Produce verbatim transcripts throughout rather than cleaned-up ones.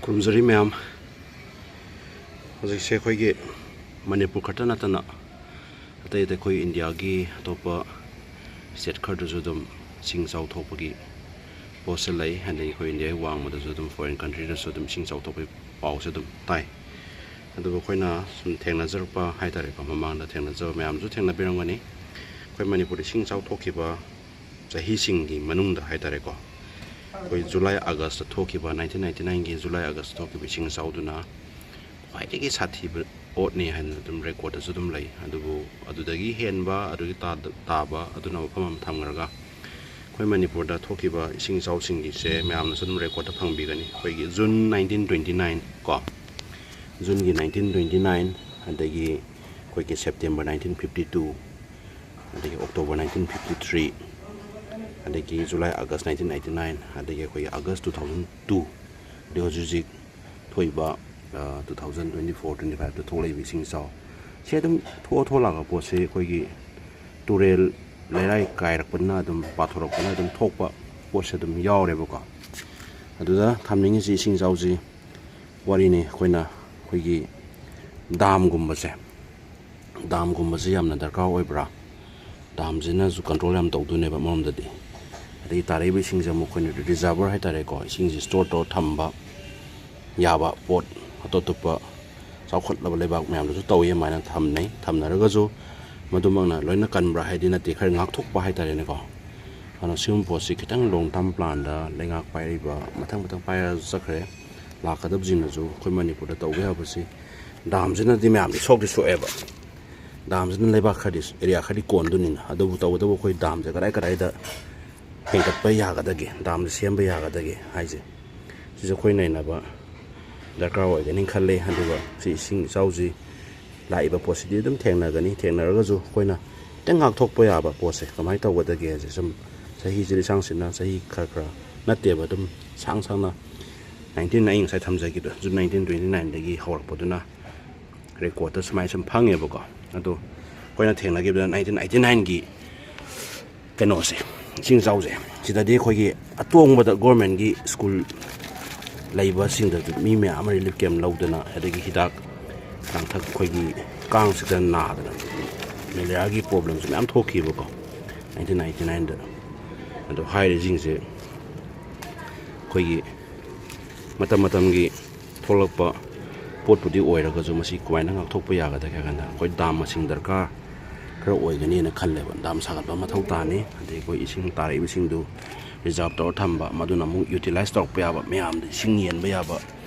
ꯈꯨꯔꯨꯝꯖꯔꯤ ꯃꯌꯥꯝ꯫ ꯍꯧꯖꯤꯛꯁꯦ ꯑꯩꯈꯣꯏꯒꯤ ꯃꯅꯤꯄꯨꯔ ꯈꯛꯇ ꯅꯠꯇꯅ ꯑꯇꯩ ꯑꯇꯩ ꯑꯩꯈꯣꯏ ꯏꯟꯗꯤꯌꯥꯒꯤ ꯑꯇꯣꯞꯄ ꯁ꯭ꯇꯦꯠ ꯈꯔꯗꯁꯨ ꯑꯗꯨꯝ ꯏꯁꯤꯡ ꯏꯆꯥꯎ ꯊꯣꯛꯄꯒꯤ ꯄꯣꯠꯁꯦ ꯂꯩ꯫ ꯑꯗꯒꯤ ꯑꯩꯈꯣꯏ ꯏꯟꯗꯤꯌꯥꯒꯤ ꯋꯥꯡꯃꯗꯁꯨ ꯑꯗꯨꯝ, ꯐꯣꯔꯦꯟ ꯀꯟꯇ꯭ꯔꯤꯗꯁꯨ ꯑꯗꯨꯝ ꯏꯁꯤꯡ ꯏꯆꯥꯎ ꯊꯣꯛꯄꯒꯤ ꯄꯥꯎꯁꯦ ꯑꯗꯨꯝ ꯇꯥꯏ꯫ ꯑꯗꯨꯕꯨ ꯑꯩꯈꯣꯏꯅ ꯁꯨꯝ ꯊꯦꯡꯅꯖꯔꯛꯄ ꯍꯥꯏ ꯇꯥꯔꯦꯀꯣ, ꯃꯃꯥꯡꯗ ꯊꯦꯡꯅꯖꯕ ꯃꯌꯥꯝꯁꯨ ꯊꯦꯡꯅꯕꯤꯔꯝꯒꯅꯤ꯫ ꯑꯩꯈꯣꯏ ꯃꯅꯤꯄꯨꯔꯗ ꯏꯁꯤꯡ ꯏꯆꯥꯎ ꯊꯣꯛꯈꯤꯕ ꯆꯍꯤꯁꯤꯡꯒꯤ ꯃꯅꯨꯡꯗ ꯍꯥꯏ ꯇꯥꯔꯦꯀꯣ, ꯑꯩꯈꯣꯏ ꯖꯨꯂꯥꯏ ꯑꯥꯒꯁꯇ ꯊꯣꯛꯈꯤꯕ, ꯅꯥꯏꯟꯇꯤꯟ ꯅꯥꯏꯟꯇꯤ ꯅꯥꯏꯟꯒꯤ ꯖꯨꯂꯥꯏ ꯑꯥꯒꯁꯇ ꯊꯣꯛꯈꯤꯕ ꯏꯁꯤꯡ ꯏꯆꯥꯎꯗꯨꯅ ꯈ꯭ꯋꯥꯏꯗꯒꯤ ꯁꯥꯊꯤꯕ ꯄꯣꯠꯅꯤ ꯍꯥꯏꯅ ꯑꯗꯨꯝ ꯔꯦꯀꯣꯔꯠꯇꯁꯨ ꯑꯗꯨꯝ ꯂꯩ꯫ ꯑꯗꯨꯕꯨ ꯑꯗꯨꯗꯒꯤ ꯍꯦꯟꯕ, ꯑꯗꯨꯒꯤ ꯇꯥꯗ-, ꯇꯥꯕ, ꯑꯗꯨꯅ ꯃꯐꯝ ꯑꯃ ꯊꯝꯈ꯭ꯔꯒ, ꯑꯩꯈꯣꯏ ꯃꯅꯤꯄꯨꯔꯗ ꯊꯣꯛꯈꯤꯕ ꯏꯁꯤꯡ ꯏꯆꯥꯎꯁꯤꯡꯒꯤꯁꯦ ꯃꯌꯥꯝꯅꯁꯨ ꯑꯗꯨꯝ ꯔꯦꯀꯣꯔꯠꯇ ꯐꯪꯕꯤꯒꯅꯤ꯫ ꯑꯩꯈꯣꯏꯒꯤ ꯖꯨꯟ ꯅꯥꯏꯟꯇꯤꯟ ꯇ꯭ꯋꯦꯟꯇꯤ ꯅꯥꯏꯟ ꯀꯣ, ꯖꯨꯟꯒꯤ ꯅꯥꯏꯟꯇꯤꯟ ꯇ꯭ꯋꯦꯟꯇꯤ ꯅꯥꯏꯟ, ꯑꯗꯒꯤ ꯑꯩꯈꯣꯏꯒꯤ ꯁꯦꯞꯇꯦꯝꯕꯔ ꯅꯥꯏꯟꯇꯤꯟ ꯐꯤꯐꯇꯤ ꯇꯨ, ꯑꯗꯒꯤ ꯑꯣꯛꯇꯣꯕꯔ ꯅꯥꯏꯟꯇꯤꯟ ꯐꯤꯐꯇꯤ ꯊ꯭ꯔꯤ, ꯑꯗꯒꯤ ꯖꯨꯂꯥꯏ ꯑꯥꯒꯁ ꯅꯥꯏꯟꯇꯤꯟ ꯑꯥꯏꯇꯤ ꯅꯥꯏꯟ, ꯑꯗꯒꯤ ꯑꯩꯈꯣꯏꯒꯤ ꯑꯥꯒꯁ ꯇꯨ ꯊꯥꯎꯖꯟ ꯇꯨ, ꯑꯗꯩ ꯍꯧꯖꯤꯛ ꯍꯧꯖꯤꯛ ꯊꯣꯛꯏꯕ, ꯑ, two thousand twenty four twenty ꯐꯥꯏꯚꯇ ꯊꯣꯛꯂꯛꯏꯕ ꯏꯁꯤꯡ ꯏꯆꯥꯎ, ꯁꯤ ꯑꯗꯨꯝ ꯊꯣꯛꯑ ꯊꯣꯛꯂꯛꯑꯒ ꯄꯣꯠꯁꯤ ꯑꯩꯈꯣꯏꯒꯤ ꯇꯨꯔꯦꯜ ꯂꯩꯔꯥꯏ ꯀꯥꯏꯔꯛꯄꯅꯤꯅ, ꯑꯗꯨꯝ ꯄꯥꯊꯣꯔꯛꯄꯅ ꯑꯗꯨꯝ ꯊꯣꯛꯄ ꯄꯣꯠꯁꯦ ꯑꯗꯨꯝ ꯌꯥꯎꯔꯦꯕꯀꯣ꯫ ꯑꯗꯨꯗ ꯊꯝꯅꯤꯡꯉꯤꯁꯤ ꯏꯁꯤꯡ ꯏꯆꯥꯎꯁꯤ ꯋꯥꯔꯤꯅꯤ꯫ ꯑꯩꯈꯣꯏꯅ ꯑꯩꯈꯣꯏꯒꯤ ꯗꯥꯝꯒꯨꯝꯕꯁꯦ, ꯗꯥꯝꯒꯨꯝꯕꯁꯦ ꯌꯥꯝꯅ ꯗꯔꯀꯥꯔ ꯑꯣꯏꯕ꯭ꯔꯥ? ꯗꯥꯝꯁꯤꯅꯁꯨ ꯀꯟꯇ꯭ꯔꯣꯜ ꯌꯥꯝ ꯇꯧꯗꯣꯏꯅꯦꯕ ꯑꯃꯔꯣꯝꯗꯗꯤ꯫ ꯑꯗꯒꯤ ꯇꯥꯔꯛꯏꯕ ꯏꯁꯤꯡꯁꯦ ꯑꯃꯨꯛ ꯑꯩꯈꯣꯏꯅ ꯔꯤꯖꯥꯔꯚꯔ ꯍꯥꯏ ꯇꯥꯔꯦꯀꯣ, ꯏꯁꯤꯡꯁꯦ ꯁ꯭ꯇꯣꯔ ꯇꯧꯔ ꯊꯝꯕ ꯌꯥꯕ ꯄꯣꯠ, ꯑꯇꯣꯞ ꯑꯇꯣꯞꯄ ꯆꯥꯎꯈꯠꯂꯕ ꯂꯩꯕꯥꯛ ꯃꯌꯥꯝꯗꯁꯨ ꯇꯧꯏ ꯑꯗꯨꯃꯥꯏꯅ ꯊꯝꯅꯩ꯫ ꯊꯝꯅꯔꯒꯁꯨ ꯃꯗꯨꯃꯛꯅ ꯂꯣꯏꯅ ꯀꯟꯕ꯭ꯔꯥ ꯍꯥꯏꯗꯤ ꯅꯠꯇꯦ, ꯈꯔ ꯉꯥꯛꯊꯣꯛꯄ ꯍꯥꯏ ꯇꯥꯔꯦꯅꯦꯀꯣ꯫ ꯑꯗꯨꯅ ꯁꯤꯒꯨꯝꯕ ꯄꯣꯠꯁꯤ ꯈꯤꯇꯪ ꯂꯣꯡ ꯇꯔꯝ ꯄ꯭ꯂꯥꯟꯗ ꯂꯩꯉꯥꯛ ꯄꯥꯏꯔꯤꯕ, ꯃꯊꯪ ꯃꯊꯪ ꯄꯥꯏꯔꯁꯨ ꯆꯠꯈ꯭ꯔꯦ, ꯂꯥꯛꯀꯗꯕꯁꯤꯡꯅꯁꯨ ꯑꯩꯈꯣꯏ ꯃꯅꯤꯄꯨꯔꯗ ꯇꯧꯕ ꯌꯥꯕꯁꯤ, ꯗꯥꯝꯁꯤꯅꯗꯤ ꯃꯌꯥꯝꯗꯤ ꯁꯣꯛꯇꯤ ꯁꯣꯛꯑꯦꯕ꯫ ꯗꯥꯝꯁꯤꯅ ꯂꯩꯕꯥꯛ ꯈꯔꯗꯤ, ꯑꯦꯔꯤꯌꯥ ꯈꯔꯗꯤ ꯀꯣꯟꯗꯣꯏꯅꯤꯅ, ꯑꯗꯨꯕꯨ ꯇꯧꯕꯇꯕꯨ ꯑꯩꯈꯣꯏ ꯗꯥꯝꯁꯦ ꯀꯗꯥꯏ ꯀꯗꯥꯏꯗ ꯍꯦꯟꯒꯠꯄ ꯌꯥꯒꯗꯒꯦ, ꯗꯥꯝꯁꯦ ꯁꯦꯝꯕ ꯌꯥꯒꯗꯒꯦ ꯍꯥꯏꯁꯦ, ꯁꯤꯁꯦ ꯑꯩꯈꯣꯏ ꯅꯩꯅꯕ ꯗꯔꯀꯥꯔ ꯑꯣꯏꯒꯅꯤ ꯈꯜꯂꯦ꯫ ꯑꯗꯨꯒ ꯁꯤ ꯏꯁꯤꯡ ꯏꯆꯥꯎꯁꯤ ꯂꯥꯛꯏꯕ ꯄꯣꯠꯁꯤꯗꯤ ꯑꯗꯨꯝ ꯊꯦꯡꯅꯒꯅꯤ꯫ ꯊꯦꯡꯅꯔꯒꯁꯨ ꯑꯩꯈꯣꯏꯅ ꯈꯤꯇꯪ ꯉꯥꯛꯊꯣꯛꯄ ꯌꯥꯕ ꯄꯣꯠꯁꯦ ꯀꯃꯥꯏꯅ ꯇꯧꯒꯗꯒꯦ ꯍꯥꯏꯁꯦ, ꯁꯨꯝ ꯆꯍꯤꯁꯦ ꯂꯤꯁꯥꯡꯁꯤꯠꯅ ꯆꯍꯤ ꯈꯔ ꯈꯔ ꯅꯠꯇꯦꯕ, ꯑꯗꯨꯝ ꯁꯥꯡ ꯁꯥꯡꯅ ꯅꯥꯏꯟꯇꯤꯟ, ꯑꯩ ꯉꯁꯥꯏ ꯊꯝꯖꯈꯤꯕꯗꯣ, ꯖꯨꯟ ꯅꯥꯏꯟꯇꯤꯟ ꯇ꯭ꯋꯦꯟꯇꯤ ꯅꯥꯏꯟꯗꯒꯤ ꯍꯧꯔꯛꯄꯗꯨꯅ ꯔꯦꯀꯣꯔꯠꯇ ꯁꯨꯃꯥꯏꯅ ꯁꯨꯝ ꯐꯪꯉꯦꯕꯀꯣ꯫ ꯑꯗꯣ ꯑꯩꯈꯣꯏꯅ ꯊꯦꯡꯅꯈꯤꯕꯗ ꯅꯥꯏꯟꯇꯤꯟ ꯑꯥꯏꯇꯤ ꯅꯥꯏꯟꯒꯤ ꯀꯩꯅꯣꯁꯦ, ꯏꯁꯤꯡ ꯏꯆꯥꯎꯁꯦ, ꯁꯤꯗꯗꯤ ꯑꯩꯈꯣꯏꯒꯤ ꯑꯇꯣꯡꯕꯗ ꯒꯣꯔꯃꯦꯟꯒꯤ ꯁ꯭ꯀꯨꯜ ꯂꯩꯕꯁꯤꯡꯗꯁꯨ ꯃꯤ ꯃꯌꯥꯝ ꯑꯃ ꯔꯤꯂꯤꯐ ꯀꯦꯝ ꯂꯧꯗꯅ, ꯑꯗꯒꯤ ꯍꯤꯗꯥꯛ ꯂꯥꯡꯊꯛ, ꯑꯩꯈꯣꯏꯒꯤ ꯀꯥꯡ ꯆꯤꯛꯇꯅ ꯅꯥꯗꯅ ꯃꯦꯂꯦꯔꯤꯌꯥꯒꯤ ꯄ꯭ꯔꯣꯕ꯭ꯂꯦꯝꯁꯨ ꯃꯌꯥꯝ ꯊꯣꯛꯈꯤꯕꯀꯣ, ꯅꯥꯏꯟꯇꯤꯟ ꯅꯥꯏꯟꯇꯤ ꯅꯥꯏꯟꯗ꯫ ꯑꯗꯣ ꯍꯥꯏꯔꯤꯁꯤꯡꯁꯦ ꯑꯩꯈꯣꯏꯒꯤ ꯃꯇꯝ ꯃꯇꯝꯒꯤ ꯊꯣꯛꯂꯛꯄ ꯄꯣꯠꯄꯨꯗꯤ ꯑꯣꯏꯔꯒꯁꯨ, ꯃꯁꯤ ꯀꯃꯥꯏꯅ ꯉꯥꯛꯊꯣꯛꯄ ꯌꯥꯒꯗꯒꯦ ꯍꯥꯏ ꯀꯥꯟꯗ, ꯑꯩꯈꯣꯏ ꯗꯥꯝ ꯃꯁꯤꯡ ꯗꯔꯀꯥꯔ ꯈꯔ ꯑꯣꯏꯒꯅꯤꯅ ꯈꯜꯂꯦꯕ꯫ ꯗꯥꯝ ꯁꯥꯒꯠꯄ ꯃꯊꯧ ꯇꯥꯅꯤ, ꯑꯗꯩ ꯑꯩꯈꯣꯏ ꯏꯁꯤꯡ ꯇꯥꯔꯛꯏꯕꯁꯤꯡꯗꯨ ꯔꯤꯖꯥꯔꯚ ꯇꯧꯔ ꯊꯝꯕ, ꯃꯗꯨꯅ ꯑꯃꯨꯛ ꯌꯨꯇꯤꯂꯥꯏꯁ ꯇꯧꯔꯛꯄ ꯌꯥꯕ, ꯃꯌꯥꯝꯗ ꯏꯁꯤꯡ ꯌꯦꯟꯕ ꯌꯥꯕ,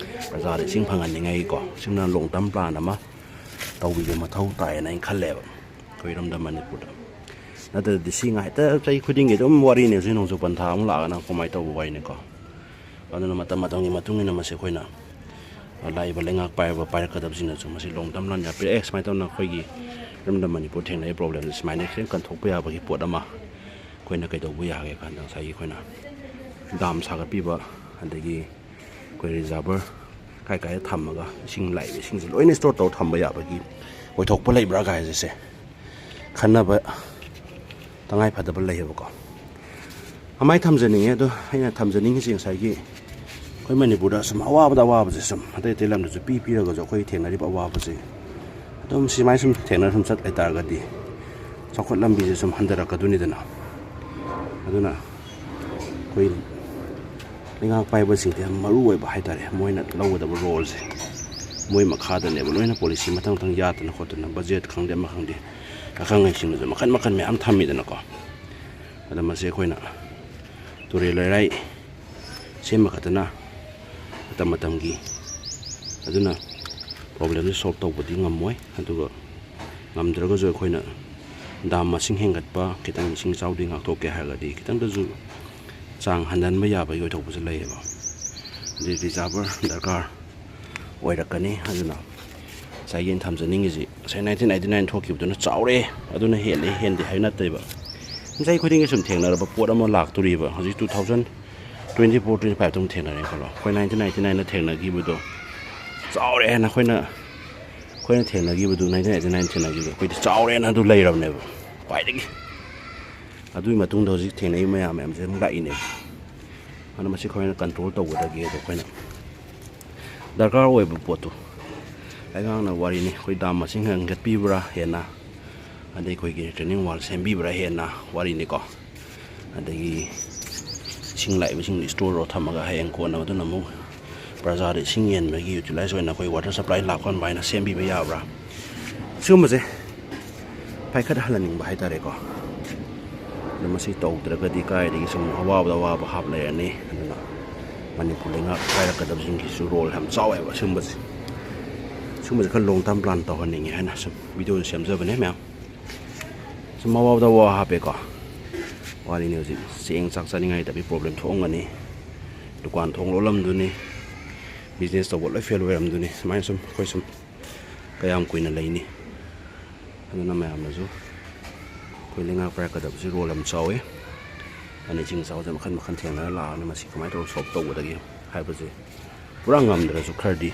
ꯄ꯭ꯔꯖꯥꯗ ꯏꯁꯤꯡ ꯐꯪꯍꯟꯅꯤꯡꯉꯥꯏꯒꯤꯀꯣ꯫ ꯁꯤꯅ ꯂꯣꯡ ꯇꯔꯝ ꯄ꯭ꯂꯥꯟ ꯑꯃ ꯇꯧꯕꯤꯕ ꯃꯊꯧ ꯇꯥꯏꯌꯦꯅ ꯑꯩꯅ ꯈꯜꯂꯦꯕ ꯑꯩꯈꯣꯏ ꯏꯔꯝꯗꯝ ꯃꯅꯤꯄꯨꯔꯗ꯫ ꯅꯠꯇ꯭ꯔꯗꯤ ꯁꯤ ꯉꯥꯏ ꯍꯦꯛꯇ ꯆꯍꯤ ꯈꯨꯗꯤꯡꯒꯤ ꯑꯗꯨꯝ ꯋꯥꯔꯤꯅꯦ, ꯍꯧꯖꯤꯛ ꯅꯣꯡꯖꯨ ꯄꯟꯊꯥ ꯑꯃꯨꯛ ꯂꯥꯛꯑꯒꯅ ꯀꯃꯥꯏꯅ ꯇꯧꯕ ꯋꯥꯔꯤꯅꯤꯀꯣ꯫ ꯑꯗꯨꯅ ꯃꯇꯝ ꯃꯇꯝꯒꯤ ꯃꯇꯨꯡ ꯏꯟꯅ ꯃꯁꯤ ꯑꯩꯈꯣꯏꯅ ꯂꯥꯛꯏꯕ ꯂꯩꯉꯥꯛ ꯄꯥꯏꯕ ꯄꯥꯏꯔꯛꯀꯗꯕꯁꯤꯡꯅꯁꯨ ꯃꯁꯤ ꯂꯣꯡ ꯇꯔꯝ ꯄ꯭ꯂꯥꯟ ꯌꯥꯝ ꯄꯤꯔꯛꯑꯦ꯫ ꯁꯨꯃꯥꯏꯅ ꯇꯧꯗꯅ ꯑꯩꯈꯣꯏꯒꯤ ꯏꯔꯝꯗꯝ ꯃꯅꯤꯄꯨꯔ ꯊꯦꯡꯅꯔꯤꯕ ꯄ꯭ꯔꯣꯕ꯭ꯂꯦꯝꯁꯦ ꯁꯨꯃꯥꯏꯅ ꯈꯤꯇꯪ ꯀꯟꯊꯣꯛꯄ ꯌꯥꯕꯒꯤ ꯄꯣꯠ ꯑꯃ ꯑꯩꯈꯣꯏꯅ ꯀꯩꯗꯧꯕ ꯌꯥꯒꯦ ꯀꯥꯟꯗ, ꯉꯁꯥꯏꯒꯤ ꯑꯩꯈꯣꯏꯅ ꯗꯥꯝ ꯁꯥꯒꯠꯄꯤꯕ, ꯑꯗꯒꯤ ꯑꯩꯈꯣꯏ ꯔꯤꯖꯥꯔꯚꯔ ꯀꯥꯏ ꯀꯥꯏꯗ ꯊꯝꯃꯒ ꯏꯁꯤꯡ ꯂꯥꯛꯏꯕ ꯏꯁꯤꯡꯁꯦ ꯂꯣꯏꯅ ꯁ꯭ꯇꯣꯔ ꯇꯧꯔ ꯊꯝꯕ ꯌꯥꯕꯒꯤ ꯑꯣꯏꯊꯣꯛꯄ ꯂꯩꯕ꯭ꯔꯥ ꯀꯥꯏꯁꯦ ꯈꯟꯅꯕ ꯇꯉꯥꯏ ꯐꯗꯕ ꯂꯩꯌꯦꯕꯀꯣ꯫ ꯀꯃꯥꯏꯅ ꯊꯝꯖꯅꯤꯡꯉꯦ? ꯑꯗꯣ ꯑꯩꯅ ꯊꯝꯖꯅꯤꯡꯉꯤꯁꯦ ꯉꯁꯥꯏꯒꯤ ꯑꯩꯈꯣꯏ ꯃꯅꯤꯄꯨꯔꯗ ꯁꯨꯝ ꯑꯋꯥꯕꯗ ꯑꯋꯥꯕꯁꯦ, ꯁꯨꯝ ꯑꯇꯩ ꯑꯇꯩ ꯂꯝꯗꯁꯨ ꯄꯤ ꯄꯤꯔꯒꯁꯨ ꯑꯩꯈꯣꯏ ꯊꯦꯡꯅꯔꯤꯕ ꯑꯋꯥꯕꯁꯦ ꯑꯗꯨꯝ ꯁꯨꯃꯥꯏꯅ ꯁꯨꯝ ꯊꯦꯡꯅꯔ ꯁꯨꯝ ꯆꯠ ꯂꯩꯇꯥꯔꯒꯗꯤ ꯆꯥꯎꯈꯠ ꯂꯝꯕꯤꯁꯦ ꯁꯨꯝ ꯍꯟꯊꯔꯛꯀꯗꯣꯏꯅꯤꯗꯅ꯫ ꯑꯗꯨꯅ ꯑꯩꯈꯣꯏ ꯂꯩꯉꯥꯛ ꯄꯥꯏꯕꯁꯤꯡꯗ ꯌꯥꯝ ꯃꯔꯨ ꯑꯣꯏꯕ ꯍꯥꯏꯇꯥꯔꯦ, ꯃꯣꯏꯅ ꯂꯧꯒꯗꯕ ꯔꯣꯜꯁꯦ꯫ ꯃꯣꯏ ꯃꯈꯥꯗꯅꯦꯕ ꯂꯣꯏꯅ ꯄꯣꯂꯤꯁꯤ ꯃꯊꯪ ꯃꯊꯪ ꯌꯥꯠꯇꯅ ꯈꯣꯠꯇꯅ, ꯕꯖꯦꯠ ꯈꯪꯗꯦ ꯑꯃ ꯈꯪꯗꯦ, ꯑꯈꯪ ꯑꯍꯩꯁꯤꯡꯅꯁꯨ ꯃꯈꯟ ꯃꯈꯟ ꯃꯌꯥꯝ ꯊꯝꯃꯤꯗꯅꯀꯣ꯫ ꯑꯗ ꯃꯁꯤ ꯑꯩꯈꯣꯏꯅ ꯇꯨꯔꯦꯜ ꯂꯩꯔꯥꯏ ꯁꯦꯝꯕ ꯈꯛꯇꯅ ꯃꯇꯝ ꯃꯇꯝꯒꯤ ꯑꯗꯨꯅ ꯄ꯭ꯔꯣꯕ꯭ꯂꯦꯝꯁꯦ ꯁꯣꯜꯕ ꯇꯧꯕꯗꯤ ꯉꯝꯃꯣꯏ꯫ ꯑꯗꯨꯒ ꯉꯝꯗ꯭ꯔꯒꯁꯨ ꯑꯩꯈꯣꯏꯅ ꯗꯥꯝ ꯃꯁꯤꯡ ꯍꯦꯟꯒꯠꯄ, ꯈꯤꯇꯪ ꯏꯁꯤꯡ ꯏꯆꯥꯎꯗꯒꯤ ꯉꯥꯛꯊꯣꯛꯀꯦ ꯍꯥꯏꯔꯒꯗꯤ ꯈꯤꯇꯪꯗꯁꯨ ꯆꯥꯡ ꯍꯟꯊꯍꯟꯕ ꯌꯥꯕꯒꯤ ꯑꯣꯏꯊꯣꯛꯄꯁꯨ ꯂꯩꯌꯦꯕ꯫ ꯑꯗꯩ ꯔꯤꯖꯥꯔꯚꯔ ꯗꯔꯀꯥꯔ ꯑꯣꯏꯔꯛꯀꯅꯤ꯫ ꯑꯗꯨꯅ ꯉꯁꯥꯏꯒꯤ ꯑꯩꯅ ꯊꯝꯖꯅꯤꯡꯉꯤꯁꯤ, ꯉꯁꯥꯏ ꯅꯥꯏꯟꯇꯤꯟ ꯅꯥꯏꯟꯇꯤ ꯅꯥꯏꯟ ꯊꯣꯛꯈꯤꯕꯗꯨꯅ ꯆꯥꯎꯔꯦ, ꯑꯗꯨꯅ ꯍꯦꯜꯂꯦ, ꯍꯦꯟꯗꯦ ꯍꯥꯏꯕ ꯅꯠꯇꯦꯕ꯫ ꯆꯍꯤ ꯈꯨꯗꯤꯡꯒꯤ ꯁꯨꯝ ꯊꯦꯡꯅꯔꯕ ꯄꯣꯠ ꯑꯃ ꯂꯥꯛꯇꯣꯔꯤꯕ꯫ ꯍꯧꯖꯤꯛ two thousand twenty four twenty five ꯑꯗꯨꯝ ꯊꯦꯡꯅꯔꯦ ꯈꯜꯂꯣ꯫ ꯑꯩꯈꯣꯏ ꯅꯥꯏꯟꯇꯤꯟ ꯅꯥꯏꯟꯇꯤ ꯅꯥꯏꯟꯗ ꯊꯦꯡꯅꯈꯤꯕꯗꯣ ꯆꯥꯎꯔꯦ ꯍꯥꯏꯅ ꯑꯩꯈꯣꯏꯅ, ꯑꯩꯈꯣꯏꯅ ꯊꯦꯡꯅꯈꯤꯕꯗꯨ, ꯅꯥꯏꯟꯇꯤꯟ ꯅꯥꯏꯟꯇꯤ ꯅꯥꯏꯟ ꯊꯦꯡꯅꯈꯤꯕꯗꯣ ꯑꯩꯈꯣꯏꯗꯤ ꯆꯥꯎꯔꯦꯅ ꯑꯗꯨ ꯂꯩꯔꯕꯅꯦꯕ ꯈ꯭ꯋꯥꯏꯗꯒꯤ꯫ ꯑꯗꯨꯒꯤ ꯃꯇꯨꯡꯗ ꯍꯧꯖꯤꯛ ꯊꯦꯡꯅꯔꯤꯕ ꯃꯌꯥꯝ ꯃꯌꯥꯝꯁꯦ ꯑꯗꯨꯝ ꯂꯥꯛꯏꯅꯦ꯫ ꯑꯗꯨꯅ ꯃꯁꯤ ꯑꯩꯈꯣꯏꯅ ꯀꯟꯇ꯭ꯔꯣꯜ ꯇꯧꯒꯗꯒꯦ꯫ ꯑꯗꯣ ꯑꯩꯈꯣꯏꯅ ꯗꯔꯀꯥꯔ ꯑꯣꯏꯕ ꯄꯣꯠꯇꯨ ꯂꯩꯉꯥꯛꯅ ꯋꯥꯔꯤꯅꯤ, ꯑꯩꯈꯣꯏ ꯗꯥꯝ ꯃꯁꯤꯡ ꯍꯦꯟꯒꯠꯄꯤꯕ꯭ꯔꯥ ꯍꯦꯟꯅ, ꯑꯗꯩ ꯑꯩꯈꯣꯏꯒꯤ retaining wall ꯁꯦꯝꯕꯤꯕ꯭ꯔꯥ ꯍꯦꯟꯅ ꯋꯥꯔꯤꯅꯤꯀꯣ, ꯑꯗꯒꯤ ꯏꯁꯤꯡ ꯂꯥꯛꯏꯕꯁꯤꯡꯗꯨ store ꯇꯧꯔ ꯊꯝꯃꯒ ꯍꯌꯦꯡ ꯀꯣꯟꯅ ꯑꯗꯨꯅ ꯑꯃꯨꯛ ꯄ꯭ꯔꯖꯥꯗ ꯏꯁꯤꯡ ꯌꯦꯟꯕꯒꯤ utilize ꯑꯣꯏꯅ ꯑꯩꯈꯣꯏ water supply ꯂꯥꯛꯄ ꯑꯗꯨꯃꯥꯏꯅ ꯁꯦꯝꯕꯤꯕ ꯌꯥꯕ꯭ꯔꯥ? ꯁꯤꯒꯨꯝꯕꯁꯦ ꯄꯥꯏꯈꯠꯍꯜꯍꯟꯅꯤꯡꯕ ꯍꯥꯏꯇꯥꯔꯦꯀꯣ꯫ ꯑꯗꯣ ꯃꯁꯤ ꯇꯧꯗ꯭ꯔꯒꯗꯤ ꯀꯥꯏꯗꯒꯤ ꯁꯨꯝ ꯑꯋꯥꯕꯗ ꯑꯋꯥꯕ ꯍꯥꯞ ꯂꯩꯔꯅꯤ꯫ ꯑꯗꯨꯅ ꯃꯅꯤꯄꯨꯔ ꯂꯩꯉꯥꯛ ꯄꯥꯏꯔꯛꯀꯗꯕꯁꯤꯡꯒꯤꯁꯨ role ꯌꯥꯝ ꯆꯥꯎꯋꯦꯕ ꯁꯤꯒꯨꯝꯕꯁꯦ꯫ ꯁꯤꯒꯨꯝꯕꯁꯦ ꯈꯔ long term plan ꯇꯧꯍꯟꯅꯤꯡꯉꯦ ꯍꯥꯏꯅ ꯁꯨꯝ video ꯁꯦꯝꯖꯕꯅꯦ ꯃꯌꯥꯝ꯫ ꯁꯨꯝ ꯑꯋꯥꯕꯗ ꯑꯋꯥꯕ ꯍꯥꯞꯄꯦꯀꯣ꯫ ꯋꯥꯔꯤꯅꯤ ꯍꯧꯖꯤꯛ ꯆꯦꯡ ꯆꯥꯛ ꯆꯥꯅꯤꯡꯉꯥꯏ ꯂꯩꯇꯕꯒꯤ problem ꯊꯣꯛꯑꯝꯒꯅꯤ꯫ ꯗꯨꯀꯥꯟ ꯊꯣꯡ ꯂꯣꯜꯂꯝꯗꯣꯏꯅꯤ꯫ Business ꯇꯧꯕ ꯂꯣꯏ fail ꯑꯣꯏꯔꯝꯗꯣꯏꯅꯤ꯫ ꯁꯨꯃꯥꯏꯅ ꯁꯨꯝ ꯑꯩꯈꯣꯏ ꯁꯨꯝ ꯀꯌꯥꯝ ꯀꯨꯏꯅ ꯂꯩꯅꯤ? ꯑꯗꯨꯅ ꯃꯌꯥꯝꯅꯁꯨ ꯑꯩꯈꯣꯏ ꯂꯩꯉꯥꯛ ꯄꯥꯏꯔꯛꯀꯗꯕꯁꯤ role ꯌꯥꯝ ꯆꯥꯎꯋꯤ꯫ ꯑꯗꯨꯅ ꯏꯁꯤꯡ ꯏꯆꯥꯎꯁꯦ ꯃꯈꯜ ꯃꯈꯜ ꯊꯦꯡꯅꯔ ꯂꯥꯛꯑꯅꯤ꯫ ꯃꯁꯤ ꯀꯃꯥꯏꯅ ꯇꯧꯔꯒ solve ꯇꯧꯒꯗꯒꯦ ꯍꯥꯏꯕꯁꯦ ꯄꯨꯔꯥ ꯉꯝꯗ꯭ꯔꯁꯨ ꯈꯔꯗꯤ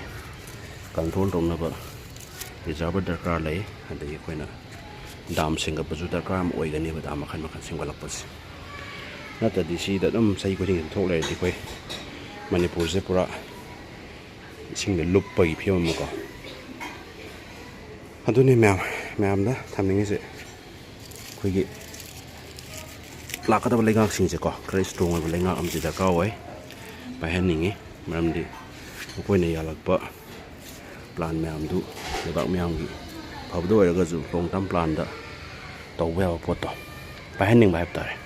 control ꯇꯧꯅꯕ reservoir ꯗꯔꯀꯥꯔ ꯂꯩ꯫ ꯑꯗꯒꯤ ꯑꯩꯈꯣꯏꯅ ꯗꯥꯝ ꯁꯦꯝꯒꯠꯄꯁꯨ ꯗꯔꯀꯥꯔ ꯑꯃ ꯑꯣꯏꯒꯅꯦꯕ, ꯗꯥꯝ ꯃꯈꯜ ꯃꯈꯜ ꯁꯦꯝꯒꯠꯂꯛꯄꯁꯦ꯫ ꯅꯠꯇ꯭ꯔꯗꯤ ꯁꯤꯗ ꯑꯗꯨꯝ ꯆꯍꯤ ꯈꯨꯗꯤꯡꯒꯤ ꯑꯗꯨꯝ ꯊꯣꯛ ꯂꯩꯔꯗꯤ ꯑꯩꯈꯣꯏ ꯃꯅꯤꯄꯨꯔꯁꯦ ꯄꯨꯔꯥ ꯏꯁꯤꯡꯗ ꯂꯨꯞꯄꯒꯤ ꯐꯤꯕꯝ ꯑꯃꯀꯣ꯫ ꯑꯗꯨꯅꯤ ꯃꯌꯥꯝ, ꯃꯌꯥꯝꯗ ꯊꯝꯅꯤꯡꯉꯤꯁꯦ ꯑꯩꯈꯣꯏꯒꯤ ꯂꯥꯛꯀꯗꯕ ꯂꯩꯉꯥꯛꯁꯤꯡꯁꯦꯀꯣ, ꯈꯔ strong ꯑꯣꯏꯕ ꯂꯩꯉꯥꯛ ꯑꯃꯁꯦ ꯗꯔꯀꯥꯔ ꯑꯣꯏ, ꯄꯥꯏꯍꯟꯅꯤꯡꯉꯤ꯫ ꯃꯔꯝꯗꯤ ꯃꯈꯣꯏꯅ ꯌꯥꯜꯂꯛꯄ plan ꯃꯌꯥꯝꯗꯨ ꯂꯩꯕꯥꯛ ꯃꯌꯥꯝꯒꯤ ꯐꯕꯗ ꯑꯣꯏꯔꯒꯁꯨ long term plan ꯗ ꯇꯧꯕ ꯌꯥꯕ ꯄꯣꯠꯇꯣ ꯄꯥꯏꯍꯟꯅꯤꯡꯕ ꯍꯥꯏꯕ ꯇꯥꯔꯦ꯫